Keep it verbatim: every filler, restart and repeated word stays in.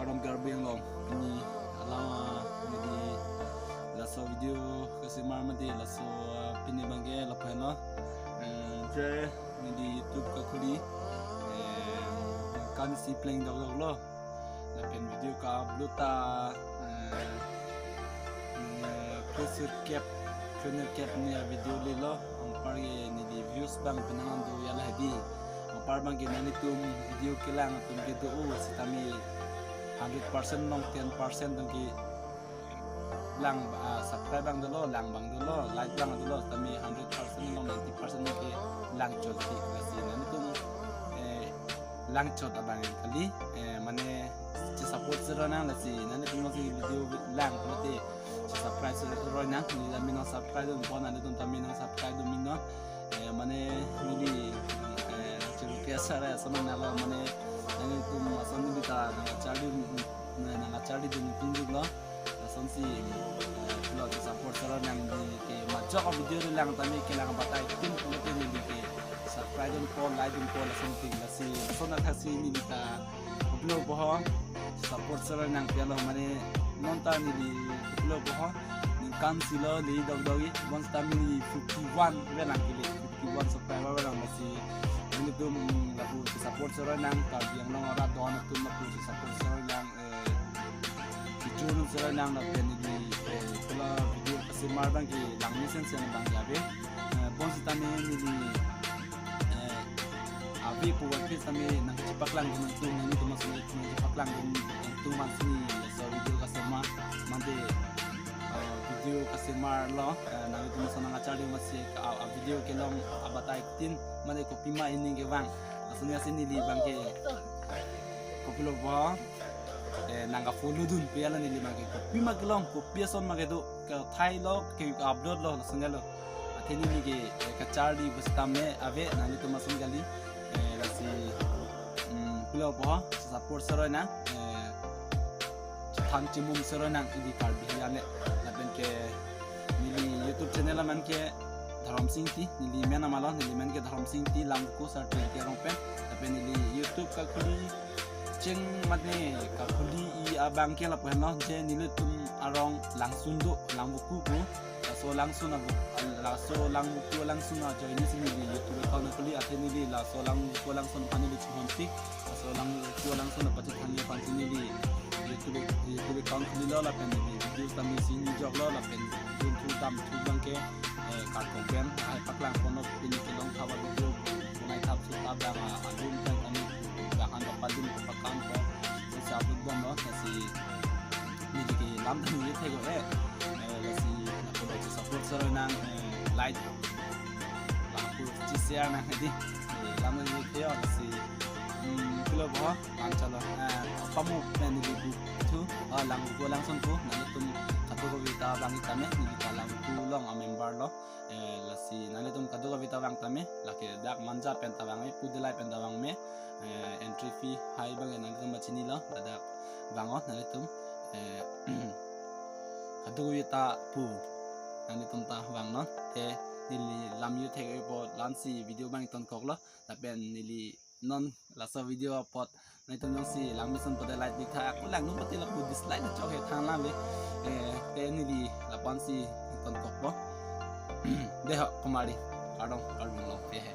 From Karbi Anglong, pini alam, ah, pini di laso video kesemar mati laso, ah, pini abangke lapu henlo. Eh, je, pini di YouTube kakhuli, eh, kan si pleng dokdoklo. Lapen video ka-upload ta, eh, eh, kosir kep, kosir kep ni a-video lelo, anparke neli views abang penang an do ya la hedi. Anpar abangke nanglitum video kelang atum kedo o sitame hundred percent along ten percent abangke lang, ah, subscribe abang dolo, lang abang dolo, like abang dolo, sitame hundred percent along ninety percent abangke lang chot ti, lasi nanglitum, eh, lang chot abang kali, eh, mane che-support seroi nang, lasi nanglitum along si video lang pulote che-subscribe seroi nang, neli tame nang subscribe dun pon, nanglitum tame nang subscribe dun mino. Eh, mane neli, eh, che-request sare, ason nanglo, mane nanglitum ason neli ta nangkacharli, nangkacharli dun tung dun lo. Lasonsi, eh, pulo che-support seroi nang, neli ke majok a-video le lang tame kelang abatai tin pulote neli ke subscribe dunpo, like dunpo, lason thing, lasi lason athak si neli ta kopilo pupo ho, support seroi nang pi alo, mane non ta neli kopilo pupo ho, ningkan silo le dokdok-i, bonsitame neli fifty-one avelang kili, fifty-one subscriber avelang, lasi nanglitum lapu che-support seroi nang, Karbi Anglong arat don atum lapu che-support seroi nang, eh, kejun seroi nang lapen neli, eh, pulo video kesemar abangke langmesen sen abangke ave. Eh, bonsitame neli, eh, ave puvoiphit tame nangchepaklang dun nangtum, nanglitum ason nangchepaklang dun nangtum man si laso video kesemar mate, eh, video kesemar lo, eh, nanglitum ason nangkacharli masi a, a-video kelong abatai tin mate kopima ining kevang. Lason ya si neli abangke kopilo pupo, eh, nangka-follow dun pi alo neli abangke, kopima kelong, kopi ason ma kedo, kethai lo, ke-upload lo, lason ya lo. Athe neli ke, eh, kacharli pusitame ave, nanglitum ason kali, eh, lasi, mm, kopilo pupo, support seroi nang, eh, chethan chemum seroi nang, ili Karbi ale, lapenke neli YouTube channel amen ke Dharamsing Ingti, neli men amen lo, neli men ke Dharamsing Ingti, Langvoku Sar Twenty arong pen, lapen neli YouTube kakhuli cheng mane kakhuli-i abangke lapu henlo, je nelitum arong Langsun do, Langvoku pu, laso Langsun abu, laso Langvoku Langsun ajoine si neli YouTube account khuli, athe neli laso Langvoku Langsun aphan neli chihonpik, laso Langvoku Langsun apachethan aphan si neli YouTube, YouTube account khulilo, lapen neli video tame si nijoklo, lapen dun thu dam thu abangke, eh, karkong pen, hai paklang ponlo, pini kelong thap a-video, punai thap su thap abang, ah, alun pen kami, bahan bapadun pakan po, sa upload bomlo, lasi neli ke lam tame ye thek-o, eh, eh, lasi lapu che-support seroi nang, eh, like, lapu che-share nang hedi, eh, lam tame ye thek-o, lasi, mm, kopilo pupo, lam chalo, eh, pamu pen neli bu thu, ah, Langvoku Langsun pu, nanglitum kadokave ta vang tame, neli ta Langvoku along a-member lo, eh, lasi nanglitum kadokave ta vang tame, lake dak Manja pen ta vang me, Pudilai pen ta vang me, eh, entry fee hai abang nanglitum chinilo, ladak vang-o nanglitum, eh, kadokave ta pu, nanglitum ta vangnon, te neli lam yo thek-o apot la-an si video abang tonkoklo, lapen neli non laso video apot nanglitum jongsi langmesen pote like dik tha, ako langno pote lapu dislike chok he thang lam ve. Eh, te neli lapu-an si tonkokpo. Dei ho, kumari, kardom, kardom lo, te he.